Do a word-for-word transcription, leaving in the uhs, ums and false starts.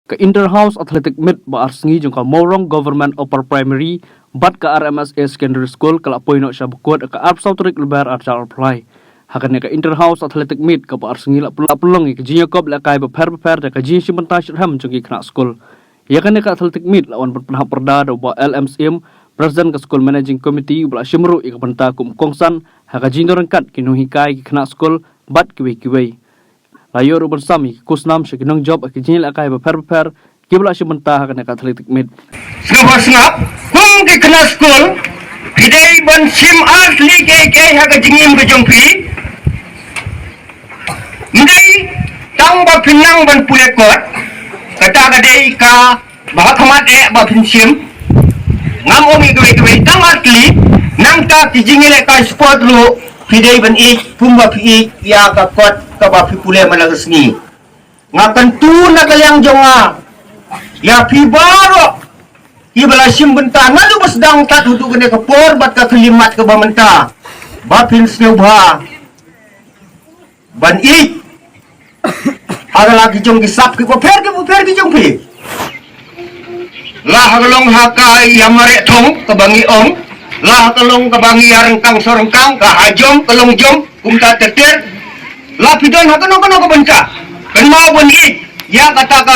Ka Inter House Athletic Meet ba ar sngi jong ka Mawrong Government Upper Primary bad ka R M S A Secondary School ka la poi noh sha bakut ha ka arphew saw tarik Lber arhajar arphew lai. Ha kane ka Inter House Athletic Meet kaba ar sngi la pynlong ïa ka jingïakop lehkai bapher bapher da ka jingshim bynta shitrhem jong ki khynnah skul. Ïa kane ka Athletic Meet la wan ban pynhap pyrda da u Bah L M Syiem, President ka School Managing Committee, uba la shim ruh ïa ka bynta kum u kongsan ha ka jingdon ryngkat ki nonghikai, ki khynnah skul bad kiwei kiwei. La ïoh ruh ban sam ïa ki khusnam sha ki nongjop ha ki jingïalehkai bapher bapher kiba la shim bynta ha kane ka Athletic Meet. Sngap ha sngap, kum ki khynnah skul, phi dei ban shim ar tylli kiei kiei ha ka jingim ka jong phi. Ym dei tang ba phin nang ban pule kot, kata ka dei kaba ha khmat eh ba phin shim. Ngam ong ïa kiwei kiwei, tang ar tylli, nangta ki jingïalehkai sport ruh phi dei ban ïeit kumba phi ïeit ïa ka kot kaba phi pule man la ka sngi. Nga kyntu na ka liang jong nga ïa phi baroh kiba la shim bynta naduh ba sdang tad haduh kane ka por bad ka khyllipmat kaba mynta, ba phin sngewbha ban ïeit ha la ki jong ki sap kiba pher kiba pher ki jong phi. La ha ka long ha ka ïa mareh thong kaba ngi ong, la ha ka long kaba ngi ïa ryngkang sha ryngkang, ka ha jom ka long jom, kumta ter ter. La phi don ha kano kano ka bynta, kynmaw ban ïeit ïa kata ka